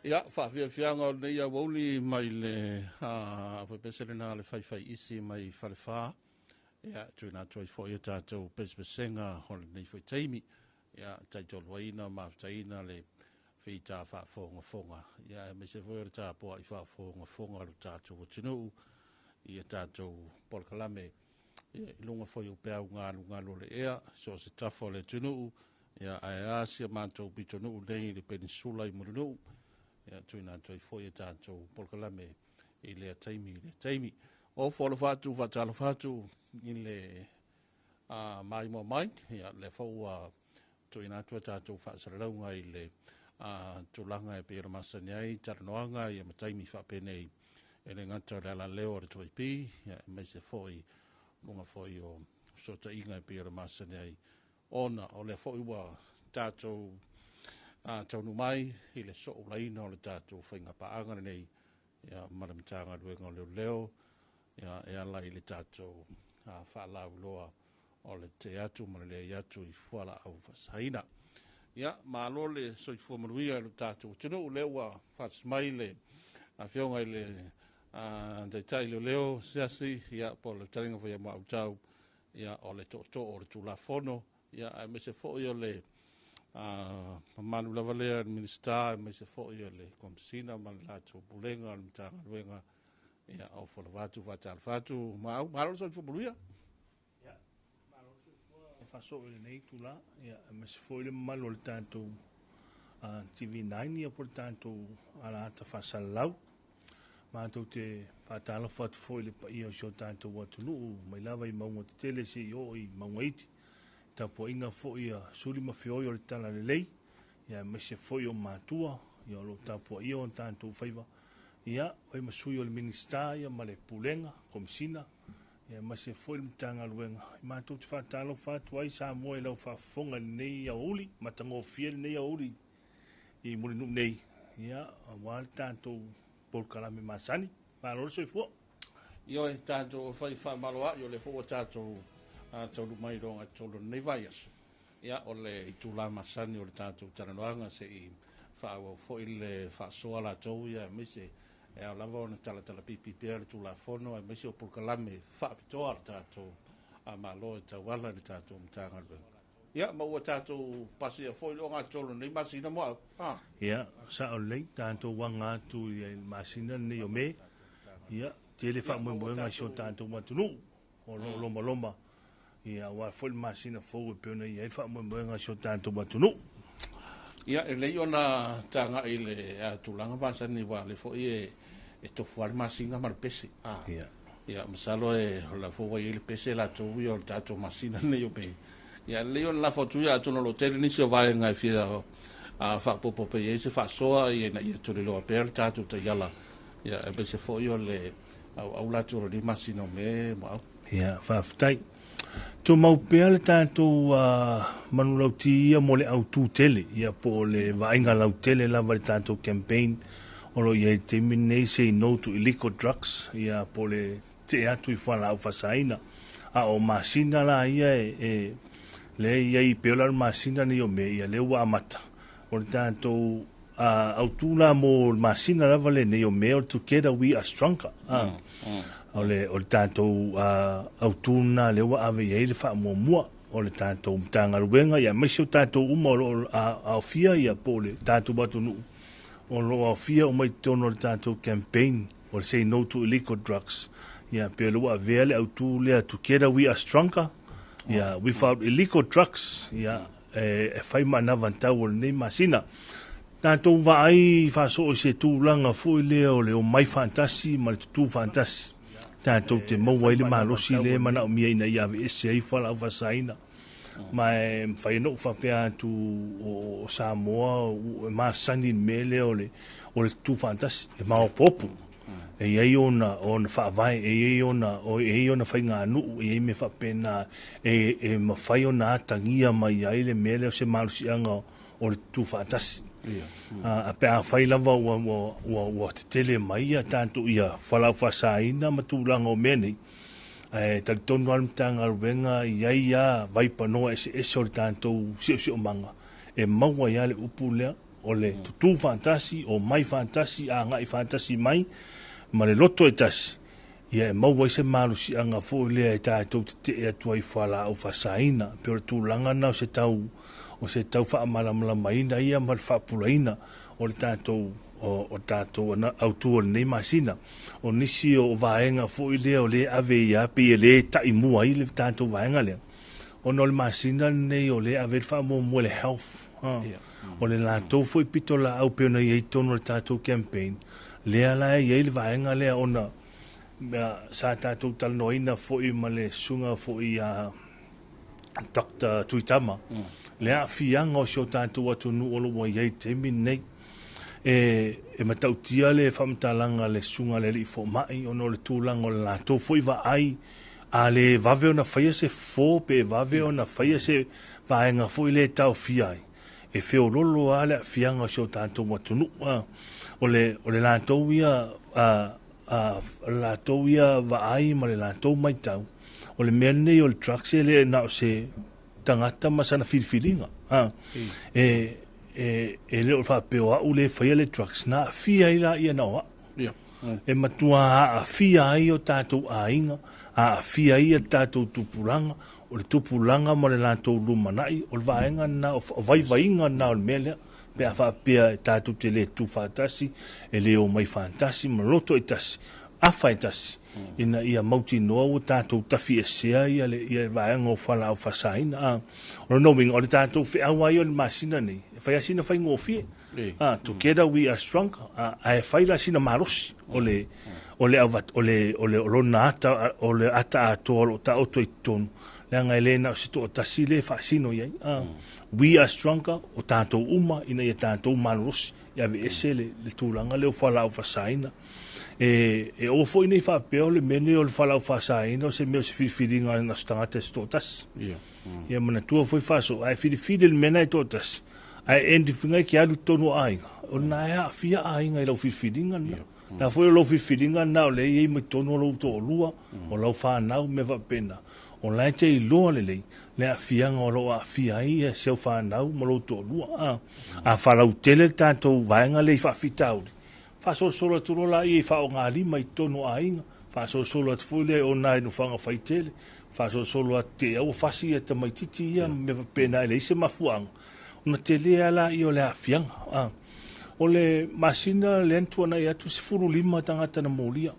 Ia, faafiafiaga o lenei aoauli mai le faipese lena le faifaiisi mai Falefa. Ia, tuuina atu ai foi a tatou pesepesega o lenei foi taimi. Ia, taitoluaina ma mafutaina le fita faafogafoga. Ia, aemaise foi o le tapuai faafogafoga a lo tatou atunuu i a tatou polokalame. Ia, i luga foi o peau galugalu o le ea, so o se tafa o le atunuu, ia, ae a si a matou pitonuu nei i le Penisula i Mulinuu, ia, tuuina atu ai foi a tatou polokalame i lea taimi i lea taimi. O foalofa atu, faatalofa atu i le maimoa mai, ia, lea foi ua tuuina atu a tatou faasalalauga i le tulaga e pei ona masani ai talanoaga ia ma taimi faapenei e le gata o le alaleo o le 2AP, ia, aemaise foi luga foi o fesootaiga e pei ona masani ai, ona o lea foi ua tatou taunuu mai i le soulaina o le tatou faigapaaga lenei, ia, ma le Matagaluega o Leoleo, ia, e ala i le tatou faalauiloa o le tee atu ma le leai atu i fualaau faasaina. Ia, malo le soifua manuia i lo tatou atunuu, lea ua faatasi mai le afioga i le Taitai Leoleo Siasi, ia, po o le fetalaiga foi ia Mautau, ia, o le tootoo o le Tulafono, ia, aemaise foi o le mamalu lava lea le Minisita, aemaise foi o le Komesina ma le latou Pulega o le Matagaluega. Ia, o folau atu, faatalofa atu, Maau, malo le soifua manuia. Ia, malo le soifua faasoo i lenei itula, ia, aemaise foi le mamalu o le tatou TV9, ia, po o le tatou alaata faasalalau. Matou te faatalofa atu foi i le paia o si o tatou atunuu mai lava i mauga tetele seia oo i mauga iti. Tapuaiga foi a suli ma feoi o le talalelei, ia, aemaise foi o matua, ia, o lo o tapuaia o tatou faiva. Ia, fai ma sui o le Minisita, ia, ma le Pulega, Komesina, ia, aemaise foi le Matagaluega. Matou te faatalofa atu ai, Samoa, i lau faafofoga i lenei aoauli, matagofie lenei aoauli i Mulinuu nei, ia, aua le tatou polokalame masani. Malo le soifua. Ioe, tatou fai faamaloai, o lea foi ua tatou taunuu mai i logatolu o lenei vaiaso. Ia, o le itula masani o le tatou talanoaga se i faaauau foi le faasoa latou, ia, aemaise e ao lava ona talatala pipi pea le Tulafono, aemaise o polokalame faapitoa le tatou Malo e tauala i le tatou Matagaluega. Ia, ma ua tatou pasia foi le ogatotonu lenei masina mo au. Ia, sao lelei, tatou aga atu i le masina lenei o Me. Ia, tele faamoemoega i si o tatou atunuu o lo o lomaloma. Ia, aua foi le masina fou e pei ona i ai le faamoemoega i si o tatou atunuu. Ia, e lelei ona tagai i le tulaga masani, aua o lea foi e tofu lava le masina ma le pese. Ia. Ia, masalo e o la foi ua i ai le pese latou ia o le tatou masina lenei o Me. Ia, e lelei ona lafo atu ia, atonu o lo o tele nisi o vaega e fia faaopoopo pea i ai se faasoa, ia, ina ia tuliloa pea le tatou taiala, ia, aemaise foi o le auau latou o lenei masina o Me, Maau. Ia, faafetai. Tumau pea le tatou manulauti ia mo le autū tele, ia, po o le vaaiga lautele lava i le tatou campaign o lo o i ai i le taimi lenei, Say No to Illegal Drugs, ia, po o le tee atu i fualaau faasaina. A o masina la ia e lea e i ai, pei o le masina lenei o Me, ia, lea ua amata. O le tatou autū la mo le masina lava lenei o Me, o le Together We Are Stronger. O le tatou autū lena lea ua ave i ai le faamuamua o le tatou Matagaluega, ia, aemaise o tatou uma o lo o aofia, ia, po o le tatou atunuu o lo o aofia uma i totonu o le tatou campaign o le Say No to Illegal Drugs. Ia, pe o le ua avea le autū lea, Together We Are Stronger, ia, without illegal drugs, ia, e fai ma anavatau o lenei masina. Tatou vaai faasoo i se tulaga foi lea o le omai faatasi ma le tutū faatasi. Tatou te maua ai le malosi lea e manaomia ina ia aveese ai fualaau faasaina. Ma e mafai ona ou faapea atu o Samoa e masani i le mea lea o le tutū faatasi, e maopoopo. E i ai ona faavae, e i ai ona faiganuu, e i ai mea faapena e mafai ona atagia mai ai le mea lea o se malosiaga o le tutū faatasi. A pe afai lava ua tetele mai ia tatou ia fualaau faasaina ma tulaga o mea nei, ae talitonu lava le Matagaluega e i ai lava vaipanoa eseese o le tatou siosiomaga e maua ai lava le upu lea. O le tutū faatasi, omai faatasi, agai faatasi mai ma le loto e tasi, ia e maua ai se malosiaga foi lea e tatou tetee atu ai i fualaau faasaina. E pei o le tulaga lena o se tau o se tau faamalamalamaina ia ma le faapulaina o le tatou o tatou autu o lenei masina. O nisi o vaega foi lea o lea e ave i ai pei e le taimua ai le tatou vaega lea, ona o le masina lenei o lea e ave ai le faamuamua i le health. O le latou foi pitolaau pei ona i ai i totonu o le tatou campaign, lea la e i ai le vaega lea ona sa tatou talanoaina foi ma le susuga foi ia Dr. Tuitama, le aafiaga o si o tatou atunuu o lo o ua i ai i le taimi lenei. E matautia le faamatalaga a le susuga i le alii fomai ona o le tulaga o le latou foi vaai, a le vave ona faia se fofo pe vave ona faia se vaega foi lea e taofia ai, e feololo lava le aafiaga o si o tatou atunuu. O le latou ia latou ia vaai ma le latou matau, o le mea lenei o le drugs e le na o se tagata ma sana filifiliga. E le o faapea o au le faia le drugs, na aafia ai laia na o au. E matua aafia ai o tatou aiga, aafia ai tatou tupulaga, o le tupulaga ma le latou lumanai, o le vaega na, o vaivaiga na o le mea lea. Pe a faapea e tatou te le tuufaatasi, e le omai faatasi ma loto e tasi, afa e tasi, ina ia mautinoa ua tatou tafiesea ia le vaega o fualaau faasaina. O lona uiga, o le tatou feau lava ia o le masina nei, e fai lava sina faigofie. Together we are stronger. Ae fai la sina malosi o le lona ata, o le ata atoa o lo o taoto i totonu, leaga e le na o se toatasi le faasino i ai. We are stronger, o tatou uma ina ia tatou malolosi, e aveese le tulaga lea o fualaau faasaina. E aua foi nei faapea o le mea nei o le fualaau faasaina o se mea o se filifiliga na se tagata e se toatasi. Ia manatua foi faaso, ae filifili le mea na e toatasi, ae endifinga e ke alu totonu o aiga, o lena e aafia aiga i lau filifiliga lena. La foi o lau filifiliga lena o lea e i ai mai totonu o lou toalua, o lau fanau, mea faapena. O la e te iloa lelei le aafiaga o loo aafia ai ia seu fanau ma lou toalua. A faalautele le tatou vaega lea i faafitauli, faasolosolo atu loa laia i faaaogalima i totonu o aiga, faasolosolo atu foi lea i ona i nofoaga faitele, faasolosolo atu te au fasi ia tamaititi ia mea faapena e leai se mafuaaga, ona tele lava laia o le aafiaga. O le masina lea na tuanai atu 15 tagata na molia.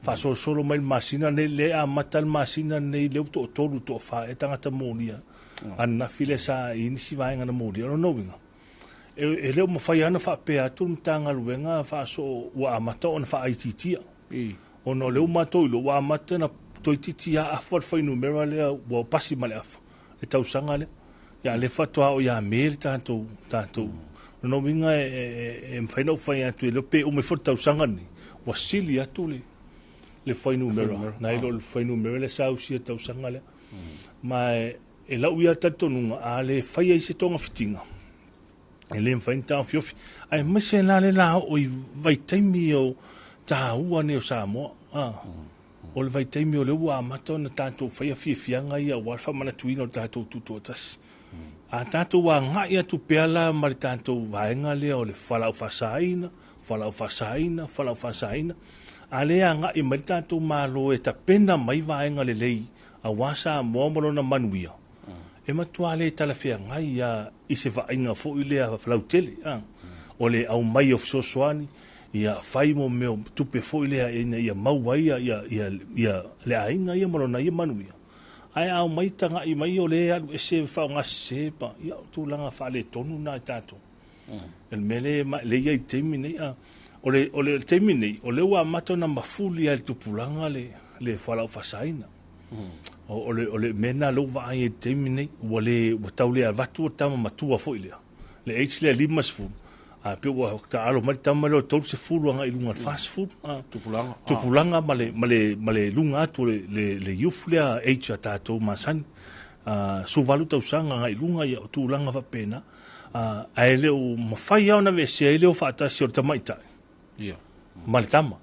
Faasolosolo mai le masina nei, le amata le masina nei, lea ua toatolu, toafa e tagata molia. Ananafi lea sa i nisi vaega na molia. O lona uiga, e le o mafai lava ona faapea atu le Matagaluega faaso ua amata ona faaitiitia. Ona o lea ua matou iloa, ua amata ona toeitiiti lava afa le fuainumera lea ua pasi ma le afa, le tausaga lea. Ia lea faatoa o ia Me le tatou. O lona uiga e mafai ona ou fai atu, e le o pe uma ifo le tausaga lenei, ua sili atu le fuainumera, nai lo le fuainumera lea sa usia tausaga lea. Ma e lau ia talitonuga, a le fai ai se togafitiga, e le mafai ona taofiofi. Ae aemaise la le la oo i vaitaimi o taua nei o Samoa. O le vaitaimi o lea ua amata ona tatou faia fiafiaga ia aua le faamanatuina o le tatou tutoatasi. A tatou agai atu pea la ma le tatou vaega lea o le fualaau faasaina, fualaau faasaina, fualaau faasaina, a le agai mai le tatou Malo e tapena mai vaega lelei aua Samoa ma lona manuia, e matua le talafeagai ia i se vaaiga foi lea lautele. O le aumai o fesoasoani, ia fai mo mea o tupe foi lea ina ia maua ai ia le aiga ia ma lona ia manuia. Ae a aumai tagai mai o le alu ese faaaogasese pa, ia o tulaga faaletonu na i tatou. O le mea lea i ai i le taimi nei. O le taimi nei, o lea ua amata ona mafuli ai le tupulaga le fualaau faasaina. O le mea na lea ua vaai ai i le taimi nei, ua tau le avatu o tama matua foi lea. Le age lea 50, a pe ua taalo mai le tama lea o 30 agai i luga o le 40. Tupulaga. Tupulaga ma le luga atu le youth lea age a tatou masani. 18 tausaga agai i luga ia o tulaga faapena. Ae le o mafai lava ona aveesea ai le o faatasi o le tamaitai ma le tama.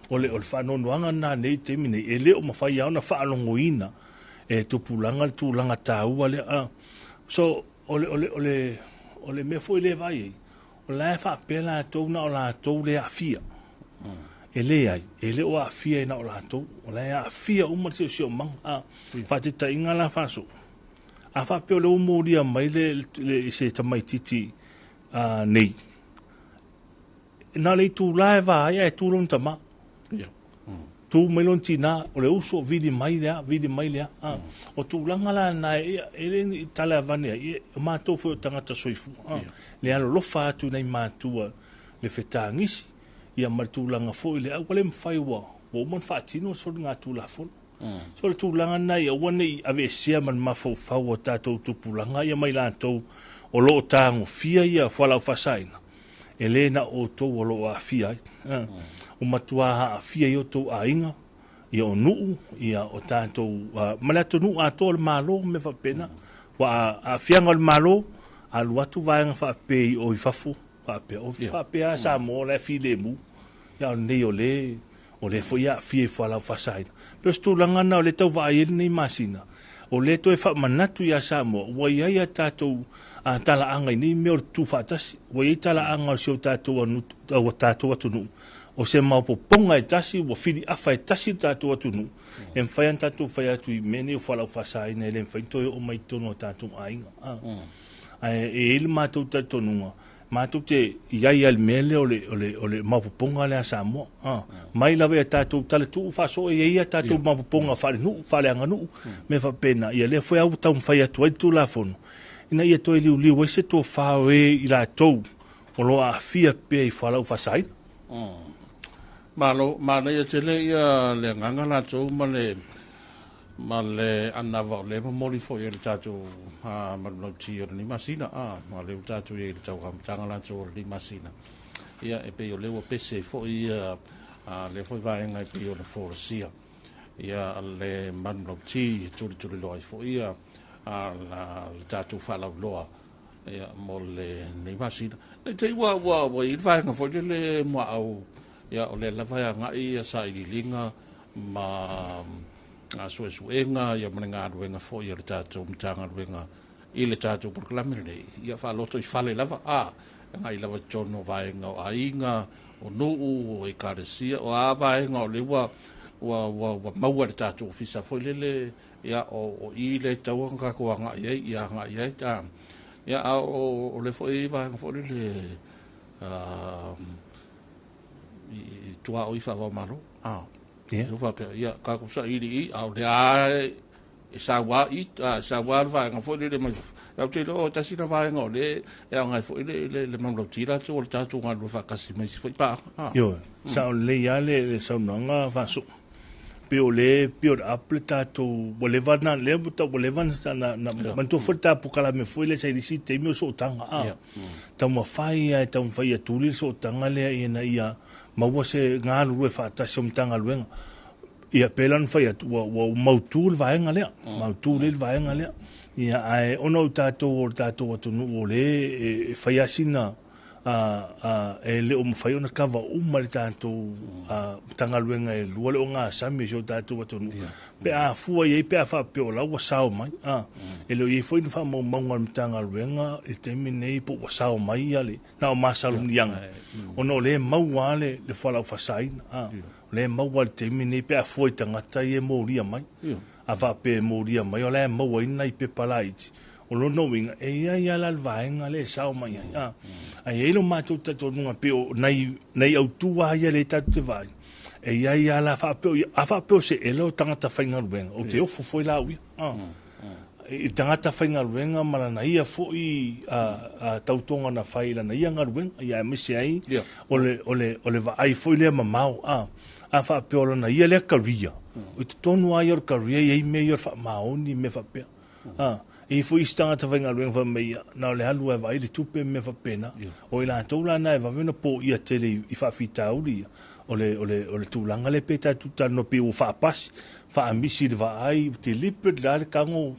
O le faanoanoaga lena nei i le taimi nei, e le o mafai lava ona faalogoina e tupulaga le tulaga taua lea. So, o le mea foi lea e vaai ai, O la e faapea latou na o latou le aafia. E leai, e le o aafia ai na o latou. O la e aafia uma le siosiomaga. A, faataitaiga la faasoo, a faapea o lea ua molia mai le, le, se tamaitiiti nei, na o le itula e va ai ae tu lona tama. Tu mai lona tina, o le uso vili mai lea, vili mai lea. O tulaga la na e, e le ni tala avane ai, o matou foi o tagata soifua. Le alolofa atu i nai matua le fetagisi, ia ma le tulaga foi le au le mafai ua uma ona faatino le soligatulafono. So le tulaga lena ia aua ne i aveesea ma le mafaufau o tatou tupulaga ia mai latou o lo o tagofia ia fualaau faasaina, e le na o outou o lo o aafia ai. Ua matua aafia ai outou aiga, ia o nuu, ia o tatou, ma le atunuu atoa o le Malo ma mea faapena. Ua aafiaga o le Malo, alu atu vaega faapei o i fafo, faapea, o faapea Samoa la e filemu, ia o lenei o le, o lea foi aafia i fualaau faasaina. Pei o se tulaga lena o lea tau vaai ai lenei masina, o lea toe faamanatu ia Samoa, ua i ai a tatou talaaga i nei mea o le tutu faatasi, ua i ai talaaga o si o tatou, tatou atunuu, o se maopopoga e tasi, ua filiafa e tasi le tatou atunuu, e mafai ona tatou fai atu i mea nei o fualaau faasaina, e le mafai ona toe oo mai i totonu o tatou aiga. Ae e i ai le matou talitonuga, matou te i ai lava i le mea lea o le, o le, o le maopopoga lea a Samoa. Mai lava ia tatou talatuu faasoo e i ai a tatou maopopoga faalenuu, faaleaganuu, mea faapena. Ia lea foi lava ua taumafai atu ai le Tulafono, ina ia toe liuliu ai se tofa o e i latou o lo o aafia pea i fualaau faasaina. Malo, manaia tele ia le agaga latou ma le ma le anava o lea momoli foi e le tatou manulauti o lenei masina, ma lea ua tatou i ai i le tauamataga latou o lenei masina. Ia e pei o lea ua pese ai foi ia lea foi vaega e pei ona folasia ia le manulauti e tulituliloa ai foi ia le tatou faalauiloa ia mo lenei masina. Ne i te i ua i ai le vaega foi lele muaau, ia o lea lava e agai ia sailiiliga ma suesuega ia ma le galuega foi a le tatou Matagaluega i le tatou polokalame lenei, ia faaloto i fale lava, agai lava i totonu o vaega o aiga, o nuu, o ekalesia, o a vaega o lea ua maua e le tatou ofisa foi lele, ia o i le tatau ona tatou agai ai, ia agai ai, ia a o le foi vaega foi lele i tuaoi faava-o-Malo. Ia faapea, ia tatou saili i, a o lea e saua i, saua le vaega foi lele mai fafo. Ou te iloa o tasi na vaega o lea e aoga ai foi le manulauti latou o le tatou galulue faatasi ma isi foi paaga. Ioe, sao lelei lava le saunoaga Faasoo. Pei o lea build up le tatou, ua leva na, lea ua leva na, manatua foi le ta polokalame foi lea sa i le isi taimi o sootaga. Taumafai lava e taumafai ia tuli le sootaga lea ina ia maua se galulue faatasi o Matagaluega. Ia pei la ona fai atu, ua mautu le vaega lea, mautu lelei le vaega lea. Ia ae ona o tatou o le tatou atunuu o lea e fai lava sina e le o mafai ona kava uma le tatou Matagaluega e lua le ogasami o si o tatou atunuu. Pe a fua i ai pe a faapea o la ua sao mai. E le o i ai foi ni faamaumauga a le Matagaluega i le taimi lenei po ua sao mai ia le na o masalomiliaga, ona o lea e maua lava le fualaau faasaina. O lea e maua i le taimi lenei pe a fua i tagata ia e molia mai. A faapea e molia mai o la e maua ai nai pepa laiti. O lona uiga, e i ai lava la le vaega lea e sao mai ai. Ae i ai lo matou talitonuga pei o nai autu lava ia lea tatou te vaai, e i ai lava la faapea, a faapea o se ela o tagata faigaluega, ou te ofo foi la au ia. I tagata faigaluega ma lana ia foi tautoga na fai i lana ia galuega, ia aemaise ai o le vaai foi lea mamao. A faapea o lana ia lea career, i totonu lava ia o le career e i ai mea ia o le faamaoni, mea faapea. E i ai foi isi tagata faigaluega fai mai ia, na o le alu lava e vaai le tupe ma mea faapena. O i latou la na e vave ona poia tele i faafitauli ia, o le tulaga lea pe tatou talanoa pei ua faapasi, faamisi i le vaai, deliberate la le tago,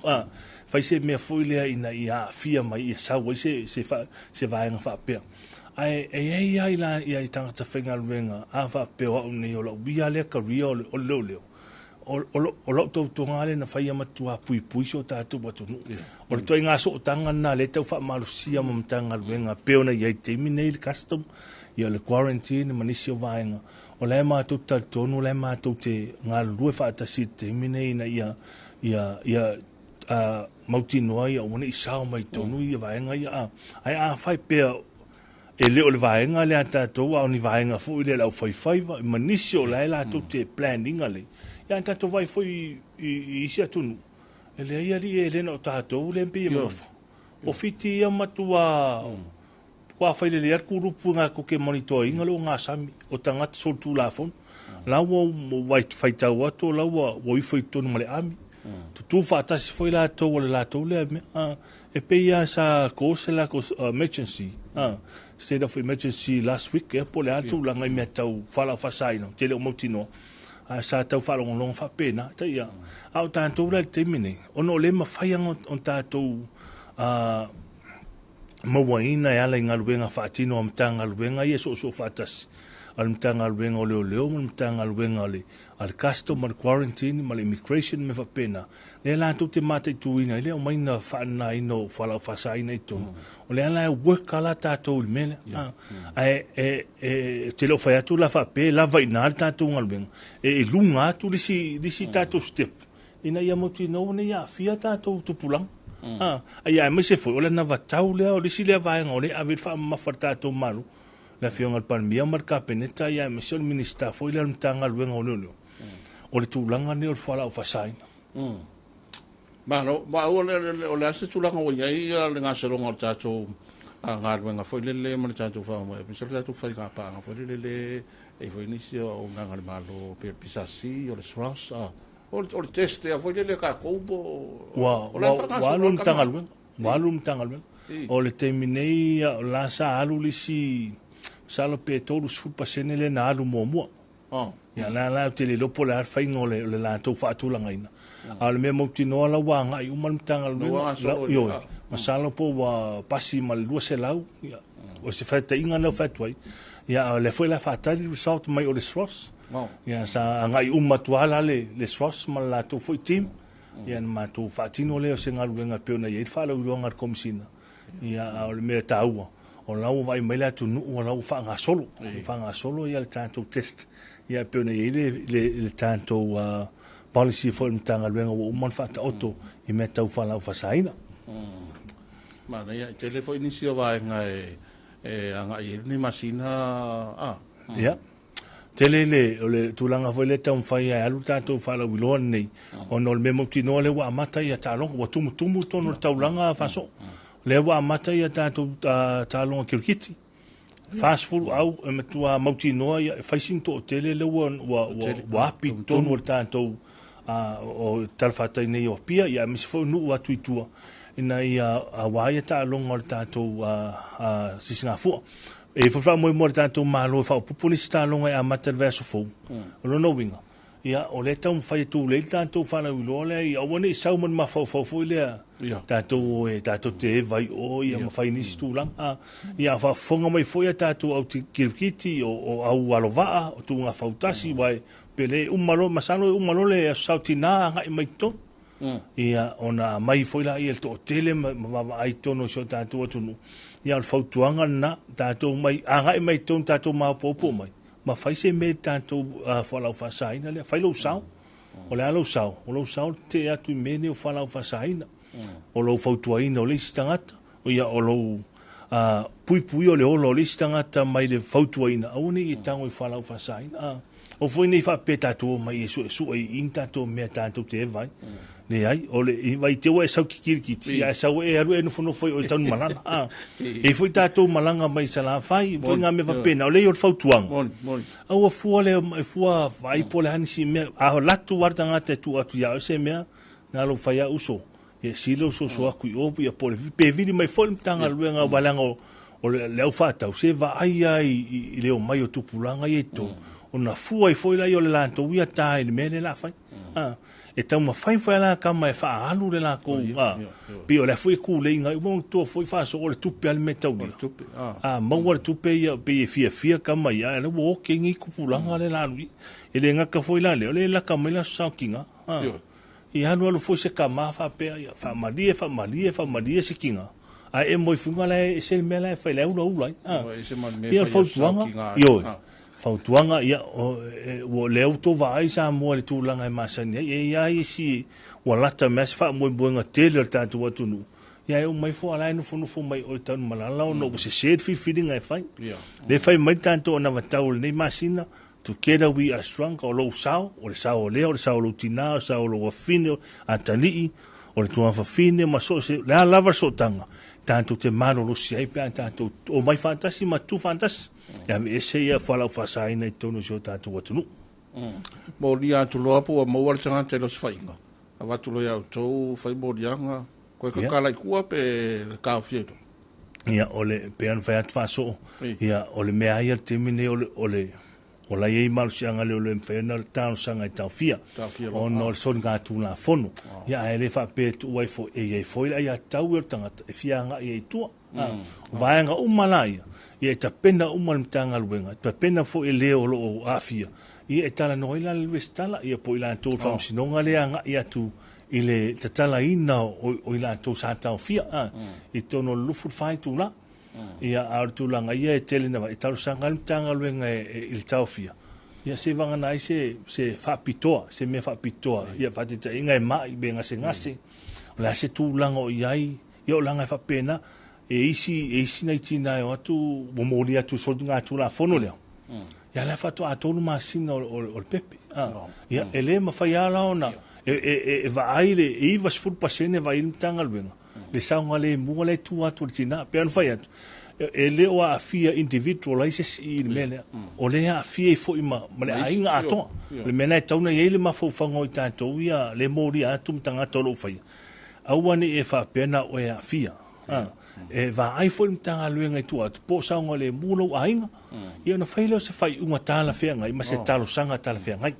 fai se mea foi lea ina ia aafia mai, ia sau ai se vaega faapea. Ae e i ai lava i tagata faigaluega, a faapea o au nei o lau ia lea career o le leoleo, o lau tautoga lea na fai ia matua puipui si o tatou atunuu. O le ituaiga sootaga lena lea e tau faamalosia ma Matagaluega e pei ona i ai i le taimi lenei le custom, ia le quarantine ma nisi o vaega. O la e matou te talitonu o la e matou te galulue faatasi i le taimi lenei ina ia ia ia mautinoa ia aua ne i sao mai totonu ia vaega ia. Ae afai pea e le o le vaega lea a tatou, a o ni vaega foi lea le aufaifaiva ma nisi o la e latou te plan ina le. Ia a tatou vaai foi i isi atunuu, e leai alii e le na o tatou lea e pei e mamafa. O Fiti ia matua ua fai lelei lava le kulupu latou te monitor ina le ogasami o tagata solitulafono. La ua faitau atu o la ua ifo i totonu ma le ami. Tutu faatasi foi latou o le latou lea mea. E pei lava sa ko se latou emergency, state of emergency last week ea po o le a le tulaga i mea tau fualaau faasaina, ou te le o mautinoa, ae sa tau faalogologo faapena. Tai a, a o tatou la i le taimi nei, ona o lea e mafai ona tatou mauaina e ala i galuega faatino a Matagaluega ia soosoo faatasi, a le Matagaluega o Leoleo ma le Matagaluega a le Custom ma le Quarantine ma le Immigration ma mea faapena, lea latou te mataituina ai le aumaiga faananaina o fualaau faasaina i totonu. O lea la e work lava tatou i le mea lea. Ae e te le o fai atu la faapea e lava i ina le tatou galuega, e luga atu le isi tatou step ina ia mautinoa ua ne i aafia tatou tupulaga. Ia aemaise foi o le anavatau lea, o le isi lea vaega o lea e ave i le faamamafa a le tatou Malo, le Afioga i le Palemia ma le Kapeneta, ia aemaise o le Minisita foi lea o le Matagaluega o Leoleo, o le tulaga lenei o le fualaau faasaina. Malo, maua o le a se tulaga ua i ai le gasologa o le tatou galuega foi lele ma le tatou faamoemoe, aemaise o le tatou faiga paaga foi lele e i foi nisi o auaunaga a le Malo, pe o le PSC, o le SROS, o le test ea foi lele a tatou po o le a faagasolo. Ua alu le Matagaluega, ua alu le Matagaluega. O le taimi nei, o la sa alu le isi, masalo pe 30% lea na alu muamua. Ia la la ou te le iloa po o le a le faiga o le latou faatulagaina. A o le mea mautinoa la ua agai uma le Matagaluega. Ioe, masalo po ua pasi ma le 200, ia, o se faitaiga lea ua fai atu ai. Ia, a o lea foi la faatali le result mai o le SROS. Ia, sa agai uma atu lava la le SROS ma le latou foi team. Ia, na matou faatino lea o se galuega e pei ona i ai le faalauiloaga a le Komesina. Ia, a o le mea taua, o la ua vaai mai le atunuu o la ua faagasolo, faagasolo ia le tatou test. Ia, e pei ona i ai le tatou policy foi o le Matagaluega ua uma ona faataoto i mea tau fualaau faasaina. Manaia, e tele foi nisi o vaega e agai i ai lenei masina. Ia. Tele le, o le tulaga foi lea e taumafai e alu le tatou faalauiloa lenei, ona o le mea mautinoa lea ua amata ia taaloga, ua tumutumu totonu o le taulaga faasoo. Lea ua amata ia tatou taaloga kirikiti, 40 au e matua mautinoa ia, e fai sina toatele lea ua api i totonu o le tatou o talafatai nei o Apia, ia aemaise foi o nuu atu i tua, ina ia aua ia taaloga o le tatou sisigafua. E foi faamoemoe le tatou Malo e faaopoopo nisi taaloga e amata i le vaiaso fou. O lona uiga, ia, o lea e taumafai e tulei le tatou faalauiloa lea, ia aua ne i sau ma le mafaufau foi lea, tatou o e tatou te eva i o ia ma fai nisi tulaga. Ia, a faafofoga mai foi a tatou au kirikiti, o au alovaa, o tuuga fautasi, aua e pele e uma loa, masalo e uma loa le Aso Sa o Tina agai mai totonu. Ia, ona aumai foi lea le toatele ma vaavaai i totonu o si o tatou atunuu. Ia, o le fautuaga lena, tatou mai, agai mai totonu, tatou maopoopo mai, ma fai se mea i le tatou fualaau faasaina lea. Fai lou sao. O le a lou sao? O lou sao le tetee atu i mea nei o fualaau faasaina. O lou fautuaina o le isi tagata, ia o lou puipuia o le ola o le isi tagata mai le fautuaina, aua ne i e tago i fualaau faasaina. O foi nei faapea tatou omai e suesue i ni tatou mea tatou te eva ai. Leai, o le vai te ua e sau kikirikiti, ae sau e alu e nofonofo i o i Tanumalala. E i foi tatou malaga mai Salafai, foi ngā mea faapena, o le i o le fautuaga. Aua fua le, e fua vaai po o le a nisi mea, a alu atu lava le tagata e tuu atu ia oe se mea, na lou fai lava uso, ia sili lou soso atu i o, ia po o le, pe vili mai foi le Matagaluega, aua leaga o le au faatau, se vaai lava i le omai o tupulaga ia i totonu, ona fua ai foi lea o le latou ia ta i le mea lea o le a fai. E taumafai foi la tama e faaalu le latou, pei o lea foi e tuleiga ai, ua manatua foi faasoo o le tupe a le mea taulia. A maua le tupe ia, pei e fiafia tama ia, ae o lea ua oke ai nei tupulaga lea la alu i i. E le gata foi la lea, o lea e lata mai le aso saotiga. Ia alu alu foi se tama faapea, ia faamalie, faamalie, faamalie se tiga, ae emo ifo i luga la e ese le mea la e fai, la e ulaula ai. Ia o le fautuaga, ioe. Fautuaga, ia, o lea ua outou vaai Samoa i le tulaga e masani ai. E i ai isi ua lata mai lava se faamoemoega tele o le tatou atunuu, ia e uma ifo a o la e nofonofo mai o i Tanumalala ona ua sese le filifiliga e fai. Lea e fai mai le tatou anavatau o lenei masina, Together we are stronger, o lou sao, o le sao o lea, o le sao o lou tina, o le sao o lou afafine, o atalii, o le tuafafine ma so o se, le a lava le sootaga, tatou te malolosi ai pe a tatou omai faatasi ma tutu faatasi. E aveese ia fualaau faasaina i totonu o si o tatou atunuu. Molia atu loa po ua maua le tagata i le osofaiga, avatu loa ia outou, fai moliaga, koe kakala i tua pe taofia i tua. Ia, o le, pei ona fai atu faasoo, ia, o le mea ia le taimi nei, o le, o le, o la e i ai malosiaga leoleo e mafai ona talosaga e taofia, ona o le soligatulafono. Ia, ae le faapea e tuu ai foi, e i ai foi le aiatatau ia o le tagata e fia agai ai i tua. O vaega uma la ia, ia e tapena uma le Matagaluega, e tapena foi e le o lo o aafia, ia e talanoa ai la le resitala, ia po o i latou o le Faamasinoga lea e agai atu i le tatalaina o i latou sa taofia i totonu o le 24 itula. Ia, a o le tulaga ia e tele na e talosaga ai le Matagaluega i le taofia, ia se vagana ai se faapitoa, se mea faapitoa, ia faataitaiga e mai pe gasegase, o le a se tulaga o i ai, ia o laga e faapena, e isi, e isi nai tina e o atu, ua molia atu i soligatulafono lea, ia la faatoa 3 masina o le pepe. Ia, e le mafai lava la ona, e vaai le 90% e vaai le Matagaluega, le saogalemu lea e tua atu o le tina. Pei ona fai atu, e le o aafia individual ai se isi i le mea lea. O lea e aafia ai foi ma le aiga atoa. O le mea lena e tatau ona i ai le mafaufauga o i tatou ia le molia atu ma tagata o lo o faia. Aua ne i e faapea na o oe e aafia. E vaai foi le Matagaluega i tua atu, po o saogalemu lou aiga, ia ona fai lea o se faaiuga talafeagai ma se talosaga talafeagai.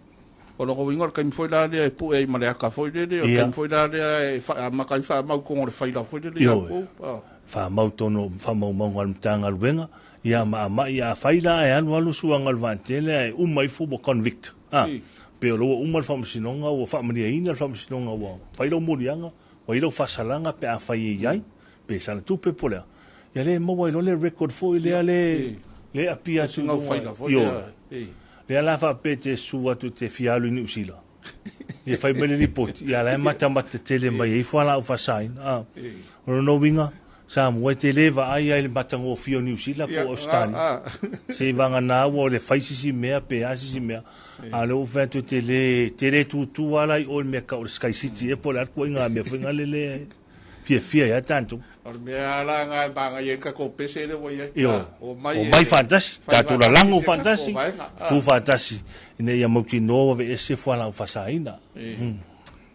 O lona uiga o le taimi foi la lea e pue ai ma le ata foi lele, o le taimi foi la lea e amata ai faamau tonu o le faila foi lele ia outou. Faamau tonu o faamaumauga a le Matagaluega, ia ma amai afai la e alu alu suaga o le vaatele ae uma ifo ua convict. Pei o lea ua uma le faamasinoga, ua faamalieina le faamasinoga, ua fai lau moliaga, ua i ai lau faasalaga pe afai e i ai, pe sala tupe po o le a. Ia lea e maua ai loa le record foi lea le le apia atu i luga. Ioe. Lea la faapea e te susu atu e te fia alu i Niu Sila. Ia fai mai le lipoti, ia la e matamata tele mai ai fualaau faasaina. O lona uiga, Samoa e te le vaai ai i le matagofie o Niu Sila po o Ausetalia. Se i vagana ua le fai sisi mea pe a sisi mea. A o lea ua ou fai atu e te le, te le tutu lava la i o i le mea tau o le Sky City ea po o le a le ituaiga mea foi lea e fiafia ai lava tatou. O le mea la lena e manaia ai le tatou pese lea ua i ai. Ioe. Omai faatasi, tatou lalago faatasi, tu faatasi ina ia mautinoa ua aveese fualaau faasaina.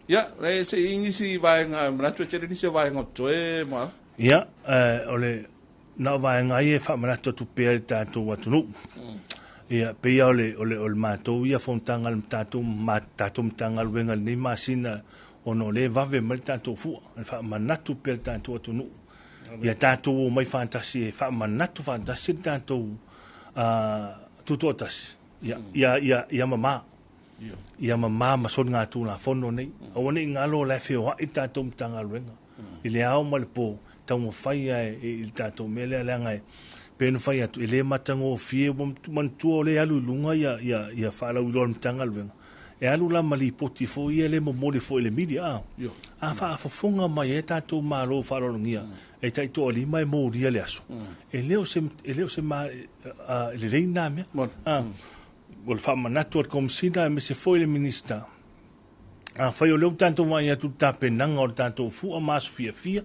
Ia, se i nisi vaega, manatu e tele nisi o vaega o totoe ma... Ia, o le na o vaega ia e faamanatu atu pea i le tatou atunuu. Ia, pei lava o le, o le, o le matou ia fonotaga a le tatou, ma, tatou Matagaluega i lenei masina, ona o lea e vave mai le tatou fua, e faamanatu pea i le tatou atunuu. Ia tatou omai faatasi e faamanatu faatasi le tatou tutoatasi, ia, ia, ia, ia mama. Ia mama ma soligatulafono nei. Aua ne i galo o la e feoai le tatou Matagaluega i le ao ma le po, taumafai lava i le tatou mea lea, leaga e pei ona fai atu, e le matagofie, ua manatua o lea e alu i luga ia faalauiloa a le Matagaluega, e alu la ma lipoti foi ia lea e momoli foi i le media, a faafofoga mai ai tatou malo faaaloalogia, e taitoalima e molia le aso, e le o se, e le o se lelei lena mea. O le faamanatu a le Komesina aemaise foi le Minisita, afai o lea ua tatou vaai atu i le tapenaga o le tatou fua ma aso fiafia,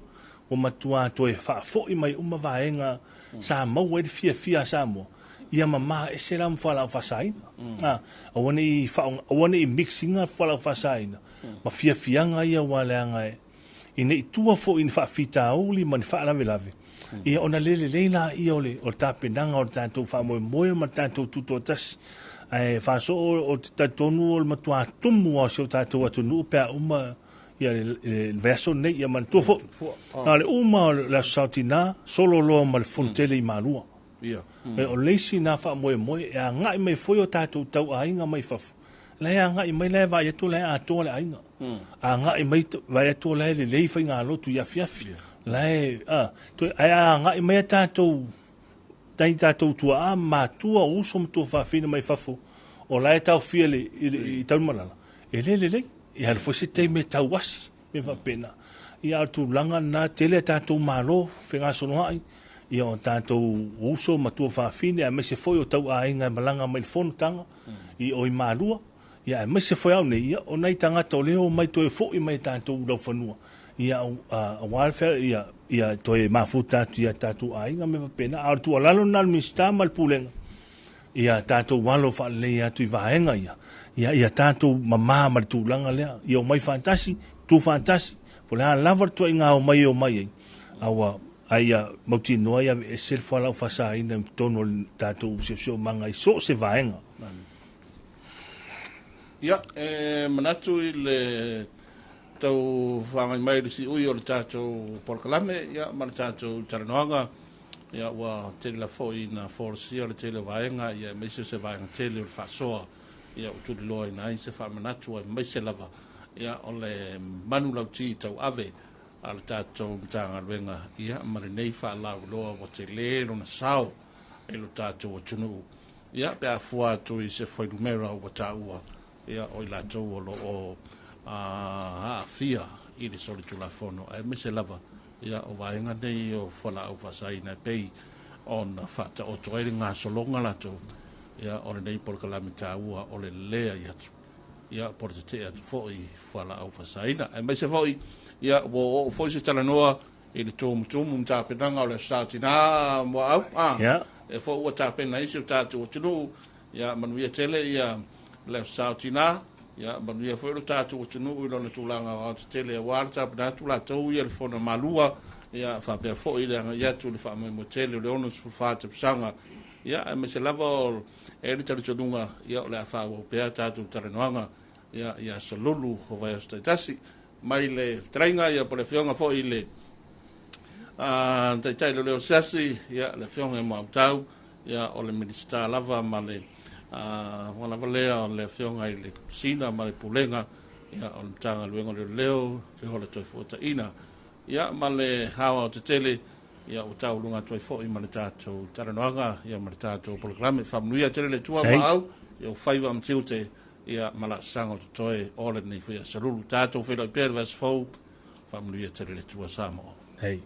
ua matua toe faafoi mai uma vaega sa maua ai le fiafia a Samoa, ia mama ese la ma fualaau faasaina. Aua ne i faaaoga, aua ne i mix ina fualaau faasaina ma fiafiaga ia aua leaga e ina i tua foi i ni faafitauli ma ni faalavelave, ia ona le lelei laia o le tapenaga o le tatou faamoemoe ma le tatou tutoatasi. Ae faasoo o te talitonu o le matuā tumu lava o si o tatou atunuu pe a uma ia le vaiaso lenei. Ia manatua foi, na o le uma o le Aso Sa o Tina, solo loa ma le fono tele i Malua. O le isi na faamoemoe e agai mai foi o tatou tauaiga mai fafo, la e agai mai, la e vaai atu la e atoa le aiga. Agai mai vaai atu la e lelei faigalotu i afiafi. La e, toe, ae agai mai a tatou nai tatou tuaa, matua, uso ma tuafafine mai fafo, o la e taofia le, i, i Tanumalala, e le lelei. E alu foi se taimi e tauasi, me faapena. Ia, a o le tulaga lena, tele a tatou malo fegasoloai, ia o tatou uso ma tuafafine, aemaise foi o tauaiga e malaga mai le fonotaga, i o i Malua, ia aemaise foi au nei, ia, o nai tagata o lea o mai toe foi mai tatou laufanua, ia, aua le ia, ia toe mafuta atu ia tatou aiga me faapena. A o le tuualalo lena a le Minisita ma le Pulega, ia tatou alo faalelei atu i vaega ia, ia, ia tatou mamā ma le tulaga lea, ia omai faatasi, tu faatasi, po o le a lava le tuaiga omai e omai ai, a ua a ia mautinoa ia aveese le fualaau faasaina i totonu o le tatou siosiomaga i so o se vaega. Ia, e manatu i le tau whangai mai le siui o le tatou polokalame, ia, ma le tatou talanoaga, ia, ua tele la foi na folasia le tele o vaega, ia, aemaise o se vaega tele o le faasoa, ia, ua tuliloa ina ai se faamanatu aemaise lava, ia, o le manulauti tauave a le tatou Matagaluega, ia, ma lenei faalauiloa ua tele lona sao i lo tatou atunuu, ia, pe a fua atu i se fuainumera ua taua, ia, o i latou o lo o aafia i le solitulafono, aemaise lava, ia, o vaega nei o fualaau faasaina e pei ona faataoto ai le gasologa latou, ia, o lenei polokalame taua o le leai atu, ia, po o le tetee atu foi i fualaau faasaina, aemaise foi, ia, ua oo foi se talanoa i le tumutumu ma tapenaga o le Aso Sa o Tina Muaau, e foi ua tapena ai si o tatou atunuu. Ia manuia tele ia le Aso Sa o Tina, ia manuia foi lo tatou atunuu i lona tulaga aoaotetele aua le tapena atu latou ia le fono Malua, ia faapea foi le agai atu i le faamoemoe tele o le 64 tausaga, ia aemaise lava o e le talitonuga, ia o le a faaauau pea tatou talanoaga, ia ia solulu o vaiaso taitasi mai le fetalaiga, ia po o le afioga foi i le Taitai Leoleo Siasi, ia le afioga i Muautau, ia o le Minisita lava ma le ua lava lea o le afioga i le Sina ma le Pulega, ia o le Matagaluega o Leoleo, Feola Toefuataiga, ia ma le aoaotetele, ia ua tauluga atu ai foi ma le tatou talanoaga, ia ma le tatou polokalame. Faamanuia tele le Atua Maau, ia o faiva ma tiute, ia ma laasaga o totoe o lenei foi aso lulu. Tatou feiloai pea i le vaiaso fou. Faamanuia tele le Atua Samoa. Hei.